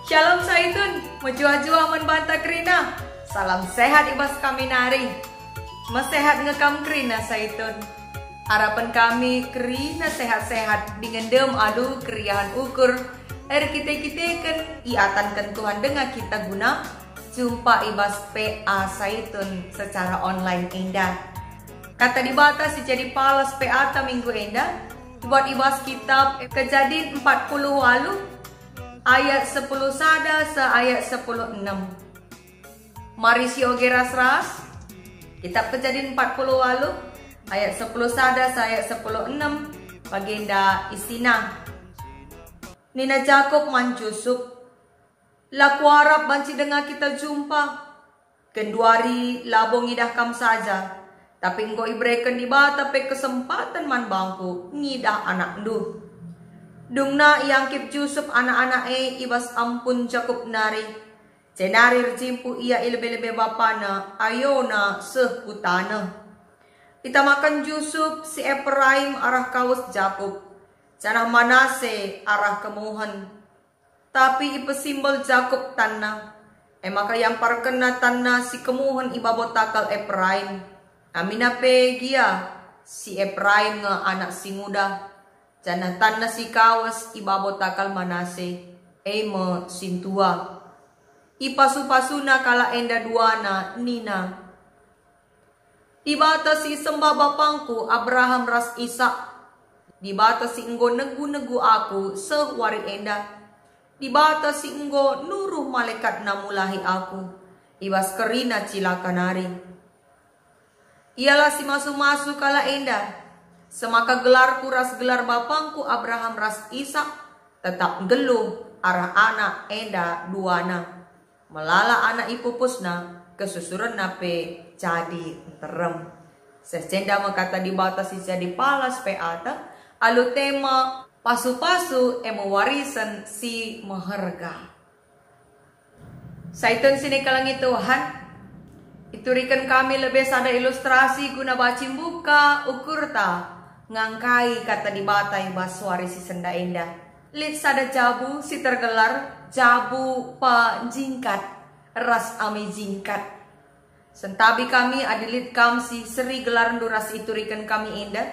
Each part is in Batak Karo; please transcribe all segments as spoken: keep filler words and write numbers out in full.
Shalom Saitun, mejuah-juah man banta kerina. Salam sehat i bas kami nari. Mesehat nge kam kerina Saitun. Arapen kami kerina sehat-sehat dingen dem alu keriahen ukur. Erkite-kiteken iatanken Tuhan denga kita guna jumpa i bas P A Saitun secara online enda. Kata Dibata si jadi palas P A ta minggu enda, buat i bas kitab Kejadin empat puluh waluh ayat sepuluh sada seh ayat sepuluh enem. Mari sioge ras-ras. Kitab Kejadin empat puluh waluh ayat sepuluh sada seh ayat sepuluh enem, bagenda isina. Nina Jakob man Jusup, "La kuarap banci denga kita jumpa. Genduari labo ngidah kam saja, tapi enggo ibereken Dibata pe kesempaten man bangku ngidah anakndu." Dungna iangkip Jusup anak-anak e i bas ampun Jakob nari, jenari erjimpuh ia i lebe-lebe bapana, ayona seh ku taneh. Itamaken Jusup si Epraim arah kawes Jakob, janah Manase arah kemuhen. Tapi ipesimbel Jakob tanna, e maka iamparkenna tanna si kemuhen i babo takal Epraim. Aminna pe gia si Epraim nge anak si nguda, janah tanna si kawes i babo takal Manase, e me sintua. Ipasu-pasuna kalak enda duana nina, "Dibata si isembah bapangku Abraham ras Isak, Dibata si enggo negu-negu aku seh wari enda, Dibata si enggo nuruh malaekatNa mulahi aku i bas kerina cilaka nari." Ia la simasu-masu kalak enda, semaka gelarku ras gelar bapangku Abraham ras Isak tetap nggeluh arah anak enda duana. Melala anak ipupusna, kesusurenna pe jadi nterem. Seh jenda me kata Dibata si jadi palas P A ta, alu tema pasu-pasu e me warisen si meherga. Saitun si nikelengi Tuhan, ituriken kami lebe sada ilustrasi guna banci mbuka ukurta ngangkai kata Dibata i bas wari si senda enda. Lit sada jabu si tergelar Jabu Pejingkat ras Ame Jingkat. Sentabi kami adi lit kam si seri gelarndu ras ituriken kami enda,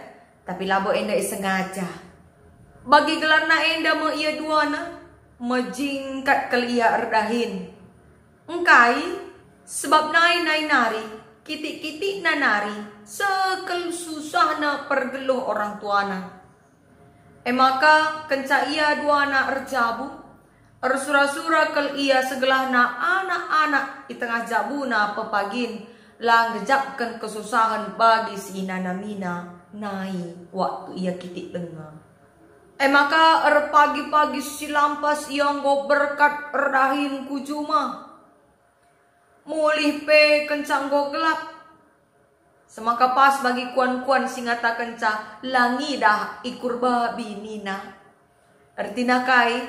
tapi labo enda isengaja. Bagi gelarna enda me ia duana, mejingkat kal ia erdahin. Engkai? Sebab nai-nai nari, kitik-kitikna nari, seh kal susahna pergeluh orang tuana. E maka kenca ia duana erjabu, ersura-sura kal ia segelahna anak-anak i tengah jabuna pepagin la ngejapken kesusahen bagi si inanamina nai waktu ia kitik denga. E maka erpagi-pagi si lampas ia enggo berkat erdahin ku juma. Mulih pe kenca enggo gelap. Semaka pas bagi kuan-kuan si ngatakenca la ngidah ikur babi nina. Ertina kai?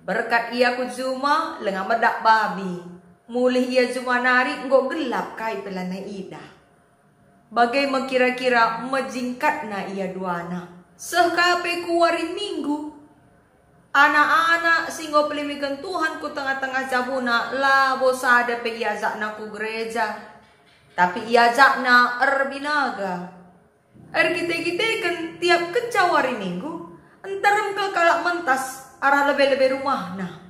Berkat ia ku juma, langa medak babi. Mulih ia juma nari enggo gelap kai pe lanai idah. Bage me kira-kira mejingkatna ia duana. Seh ka pe ku wari Minggu. Anak-anak si enggo pelimiken Tuhan ku tengah-tengah jabuna labo sada pe iajakna ku gereja, tapi iajakna erbinaga. Erkite-kiteken tiap kenca wari Minggu, nterem kal kalak mentas arah lebe-lebe rumahna.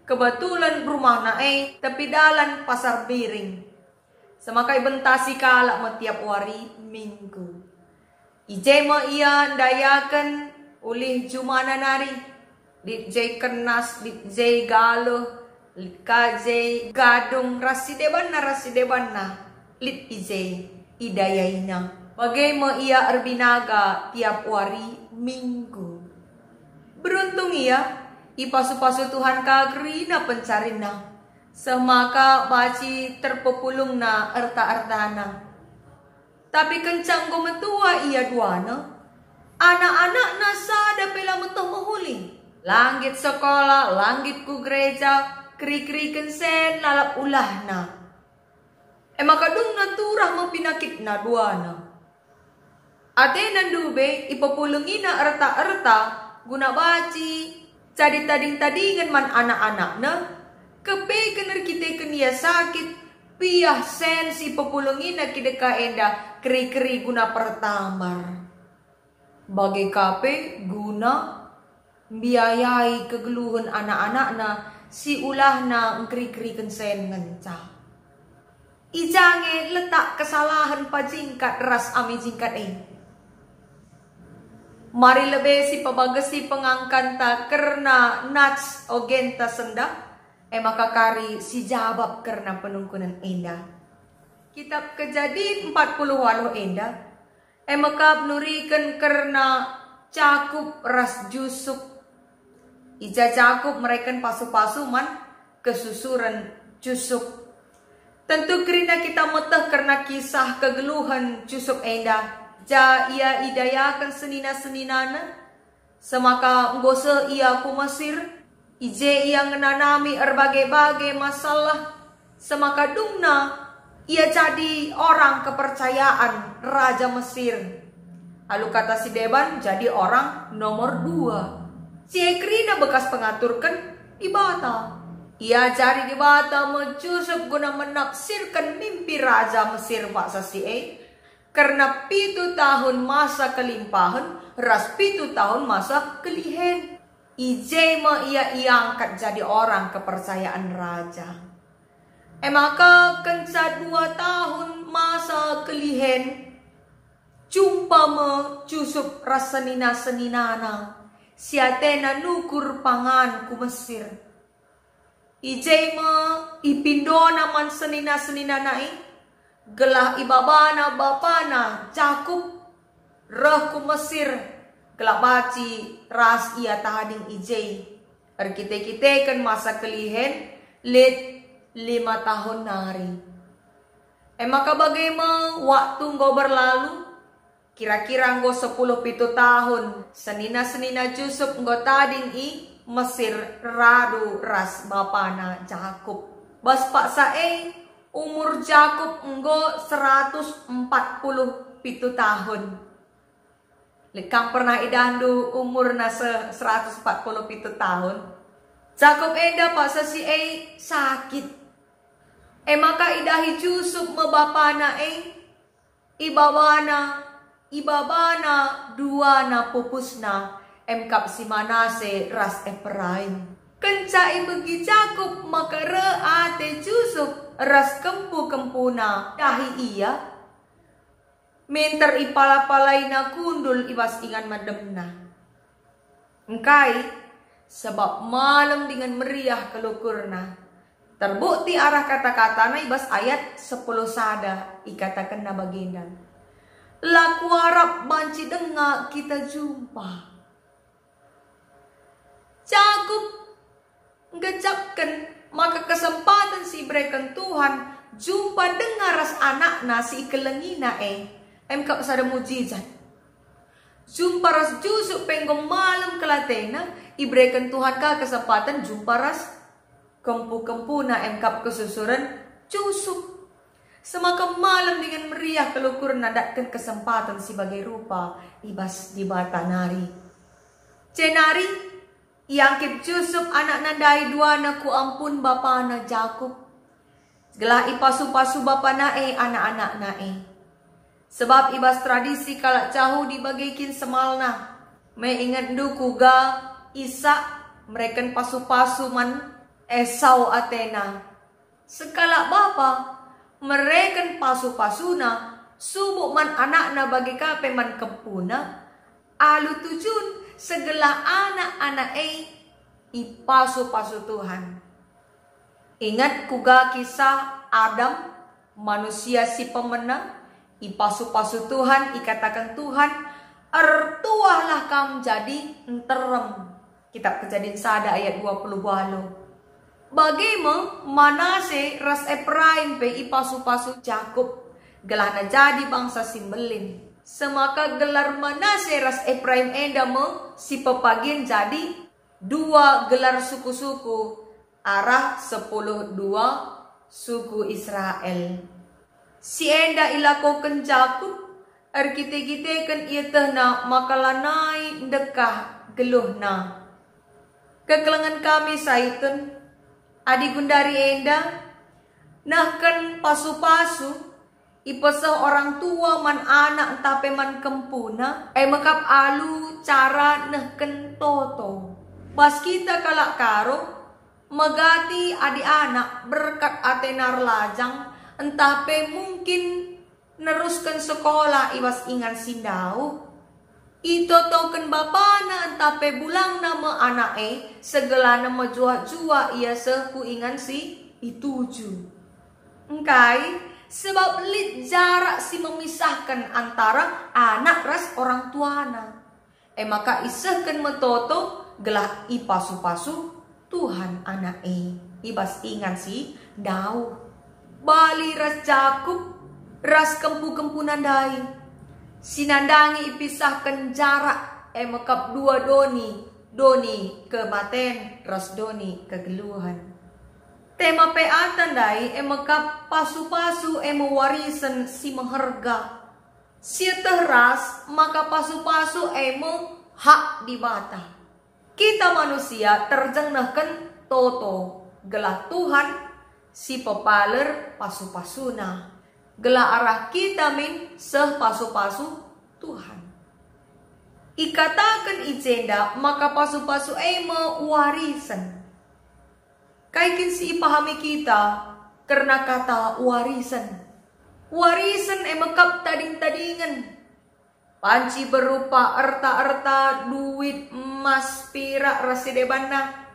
Kebetulan rumahna e tepi dalan Pasar Biring. Semaka ibentasi kalak me tiap wari Minggu. I je me ia ndayaken ulih jumana nari. Lit je kernas, lit je galuh, lit ka je gadung ras si debanna ras si debanna, lit i je idayaina. Bage me ia erbinaga tiap wari Minggu. Beruntung ia, ipasu-pasu Tuhan ka kerina pencarinna. Semaka banci terpepulungna erta-ertana. Tapi kenca enggo metua ia duana, anak-anakna sada pe la meteh mehuli. La nggit sekolah, la nggit ku gereja, keri-keriken sen lalap ulahna. E maka dungna turah me pinakitna duana. Atena ndube ipepulungina erta-erta guna banci Jadi tading-tadingen man anak-anakna, kepeken erkiteken ia sakit, piah sen si pepulungina kideka enda keri-keri guna pertambar. Bage ka pe guna mbiayai kegeluhen anak-anakna si ulahna engkeri-keriken sen ngenca. I ja nge letak kesalahen pajingkat ras ami jingkat e. Mari lebe sipebagesi pengangkanta kerna nats ogenta sendah, e maka kari si jabap kerna penungkunen enda. Kitab Kejadin empat puluh waluh enda, e mekap nuriken kerna Jakup ras Jusup. I ja Jakup mereken pasu-pasu man kesusuren Jusup. Tentu kerina kita meteh kerna kisah kegeluhen Jusup enda, ja ia idayaken senina-seninana, semaka enggo seh ia ku Mesir. I je ia ngenanami erbage-bage masalah, semaka dungna ia jadi orang kepercayaan Raja Mesir. Alu kata si deban, jadi orang nomor dua. Si e kerina bekas pengaturken Dibata. Iajari Dibata me Jusup guna menafsirken mimpi Raja Mesir paksa si e, kerna pitu tahun masa kelimpahen ras pitu tahun masa kelihen. I je me ia iangkat jadi orang kepercayaan raja. E maka kenca dua tahun masa kelihen, jumpa me Jusup ras senina-seninana si atena nukur pangan ku Mesir. I je me ipindona man senina-seninana e, gelah ibabana bapana Jakup reh ku Mesir, gelah banci ras ia tading i je. Erkite-kiteken masa kelihen lit lima tahun nari. E maka bage me waktu enggo berlalu, kira-kira enggo sepuluh pitu tahun, senina-senina Jusup enggo tading i Mesir radu ras bapana Jakup. Bas paksa e, umur Jakup enggo seratus empat puluh pitu tahun. Lit kam pernah idahndu umurna se-, seratus empat puluh pitu tahun? Jakup enda paksa si e sakit. E maka idahi Jusup me bapana e, ibabana, ibabana duana pupusna, emkap si Manase ras Epraim. Kenca ibegi Jakup maka reh ate Jusup ras kempu-kempuna dahi ia, minter ipala-palaina kundul i bas ingan medemna. Engkai? Sebab malem dingen meriah kelukurna. Terbukti arah kata-katana i bas ayat sepuluh sada, ikatakenna bagenda, "La kuarap banci denga kita jumpa." Jakup nggejapken maka kesempaten si ibereken Tuhan jumpa denga ras anakna si ikelengina e, emkap sada mujizat. Jumpa ras Jusup pe enggo malem kal atena, ibereken Tuhan ka kesempaten jumpa ras kempu-kempuna emkap kesusuren Jusup. Semaka malem dingen meriah kelukurna ndatken kesempaten si bage rupa i bas Dibata nari. Jenari iangkit Jusup anakna ndai duana ku ampun bapana Jakup, gelah ipasu-pasu bapana e anak-anakna e. Sebab i bas tradisi kalak Jahudi bage kin semalna. Me ingetndu kuga Isak mereken pasu-pasu man Esau atena. Sekalak bapa mereken pasu-pasuna subuk man anakna bage ka pe man kempuna, alu tujun segelah anak-anak e ipasu-pasu Tuhan. Inget kuga kisah Adam, manusia si pemena, ipasu-pasu Tuhan, ikataken Tuhan, "Ertuahlah kam jadi nterem." Kitab Kejadin sada ayat dua puluh waluh. Bage me Manase ras Epraim pe ipasu-pasu Jakup, gelahna jadi bangsa si mbelin. Semaka gelar Manase ras Epraim enda me si pepagin jadi dua gelar suku-suku arah sepuluh dua suku Israel. Si enda ilakoken Jakup erkite-kiteken ietehna maka lanai ndekah geluhna. Kekelengen kami Saitun, adi gundari enda, nehken pasu-pasu, ipeseh orang tua man anak ntah pe man kempuna, e mekap alu cara nehken toto. Bas kita kalak Karo, megati adi anak berkat atena erlajang, ntah pe mungkin nerusken sekolah i bas ingan si ndauh. Itotoken bapana ntah pe bulangna me anak e, segelana mejuah-juah ia seh ku ingan si ituju. Engkai? Sebab lit jarak si memisahken antara anak ras orang tuana. E maka isehken me toto gelah ipasu-pasu Tuhan anak e i bas ingan si ndauh. Bali ras Jakup ras kempu-kempuna ndai, si nandangi ipisahken jarak, e mekap dua doni, doni kematen ras doni kegeluhen. Tema pe ata ndai e mekap pasu-pasu e me warisen si meherga. Sieteh ras maka pasu-pasu e me hak Dibata. Kita manusia terjeng nehken toto, gelah Tuhan si pepaler pasu-pasuna, gelah arah kita min seh pasu-pasu Tuhan. Ikataken i jenda maka pasu-pasu e me warisen. Kai kin si ipahami kita kerna kata warisen? Warisen e mekap tading-tadingen. Banci berupa erta-erta, duit, emas, pirak, ras si debanna.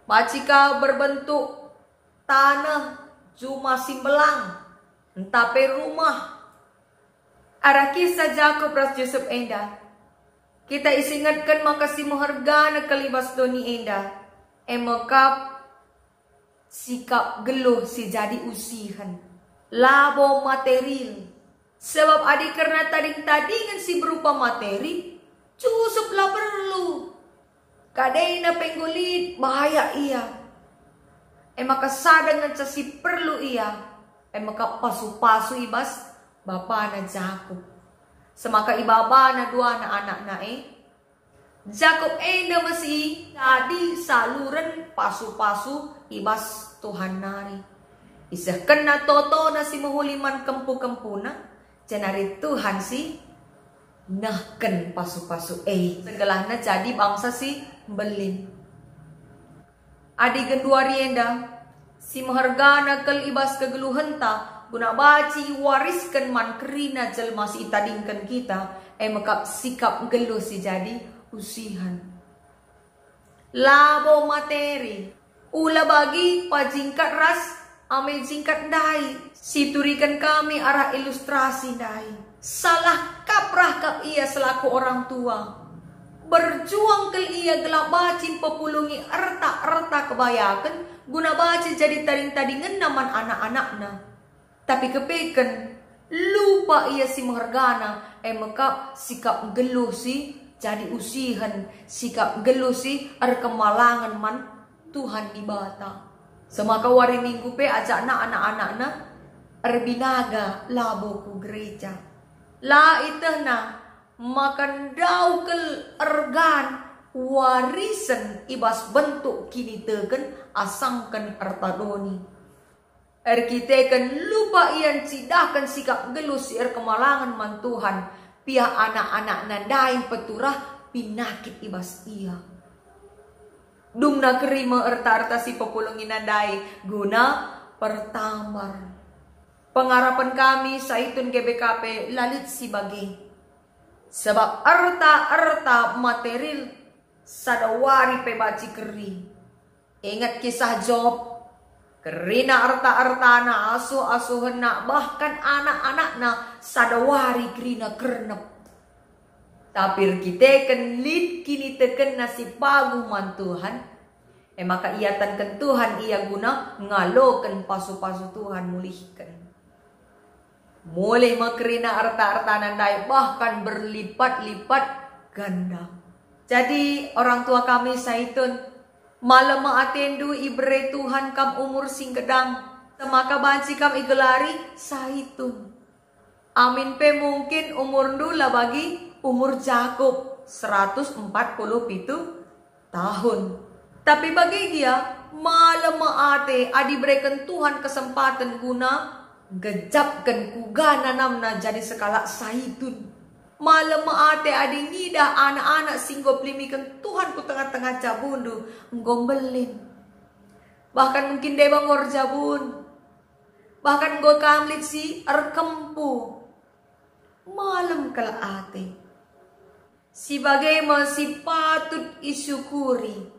Banci ka berbentuk taneh, juma si mbelang, ntah pe rumah. Arah kisah Jakup ras Jusup enda, kita isingetken maka si mehergana kal i bas doni enda, e mekap sikap geluh si jadi usihen, labo materil. Sebab adi kerna tading-tadingen si berupa materi, Jusup la perlu. Kadena pe enggo lit bayak ia. E maka sada ngenca si perlu ia, e maka pasu-pasu i bas bapana Jakup. Semaka ibabana duana anakna e, Jakup enda me si jadi saluren pasu-pasu i bas Tuhan nari. Isehkenna totona si mehuli man kempu-kempuna, jenari Tuhan si nehken pasu-pasu e, segelahna jadi bangsa si mbelin. Adi genduari enda, si mehergana kal i bas kegeluhenta, guna banci iwarisken man kerina jelma si itadingken kita, e mekap sikap nggeluh si jadi usihen. Labo materi, ula bagi pajingkat ras ame jingkat ndai, si turiken kami arah ilustrasi ndai. Salah kaprah kap ia selaku orang tua. Berjuang kal ia gelah banci mpepulungi erta-erta kebayaken guna banci jadi tading-tadingenna man anak-anakna. Tapi kepeken, lupa ia si mehergana, e mekap sikap nggeluh si jadi usihen, sikap nggeluh si erkemalangen man Tuhan Dibata. Semaka wari Minggu pe ajakna anak-anakna erbinaga labo ku gereja. La itehna maka ndauh kal ergan warisen i bas bentuk kiniteken asangken erta doni. Erkiteken lupa ia ncidahken sikap nggeluh si erkemalangen man Tuhan, piah anak-anakna ndai mpeturah pinakit i bas ia. Dungna keri me erta-erta si pepulungina ndai guna pertambar. Pengarapen kami Saitun G B K P la lit si bage. Sebab erta-erta materil sada wari pe banci keri. Inget kisah Job. Kerina erta-ertana, asuh-asuhenna, bahkan anak-anakna sada wari kerina kernep. Tapi erkiteken lit kinitekenna si paguh man Tuhan, e maka iatanken Tuhan ia guna ngaloken pasu-pasu Tuhan mulihken. Mulih me kerina erta-ertana ndai bahkan berlipat-lipat ganda. Jadi, orang tua kami Saitun, malem me atendu ibere Tuhan kam umur si ngkedang, semaka banci kam igelari Saitun. Amin pe mungkin umurndu la bagi umur Jakup, seratus empat puluh pitu tahun. Tapi bage gia, malem me ate adi ibereken Tuhan kesempaten guna gejapken kuga nanamna jadi sekalak saitun. Malem me ate adi ngidah anak-anak si enggo pelimiken Tuhan ku tengah-tengah jabundu enggo mbelin. Bahkan mungkin deba enggo erjabun. Bahkan enggo kam lit si erkempu. Malem kal ate. Si bage me si patut isyukuri.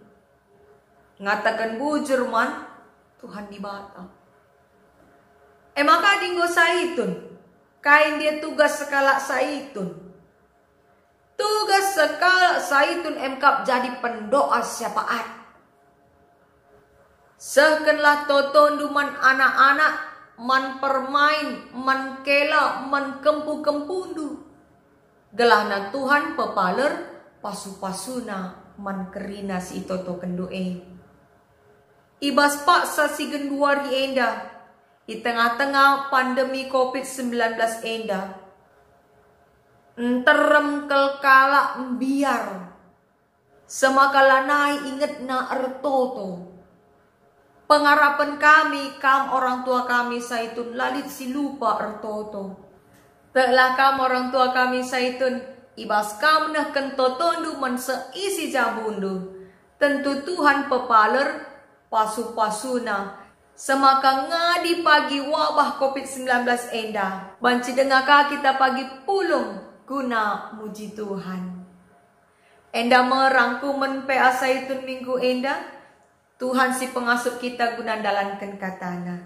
Ngataken bujur man Tuhan Dibata. E maka adi enggo saitun, kai ndia tugas sekalak saitun? Tugas sekalak saitun emkap jadi pendoa syafaat. Sehkenlah totondu man anak-anak, man permain, man kela, man kempu-kempundu. Gelahna Tuhan pepaler pasu-pasuna man kerina si itotokenndu e. I bas paksa si genduari enda, i tengah-tengah pandemi covid sembilan belas enda, nterem kal kalak mbiar, semaka lanai ingetna ertoto. Pengarapen kami, kam orang tua kami saitun, la lit si lupa ertoto. Teklah kam orang tua kami saitun, i bas kam nehken totondu man seisi jabundu. Tentu Tuhan pepaler pasu-pasuna, semaka ngadi pagi wabah covid sembilan belas enda, banci denga ka kita pagi pulung guna muji Tuhan. Enda me rangkumen P A Saitun minggu enda. Tuhan si pengasup kita guna ndalanken kataNa.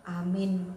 Amin.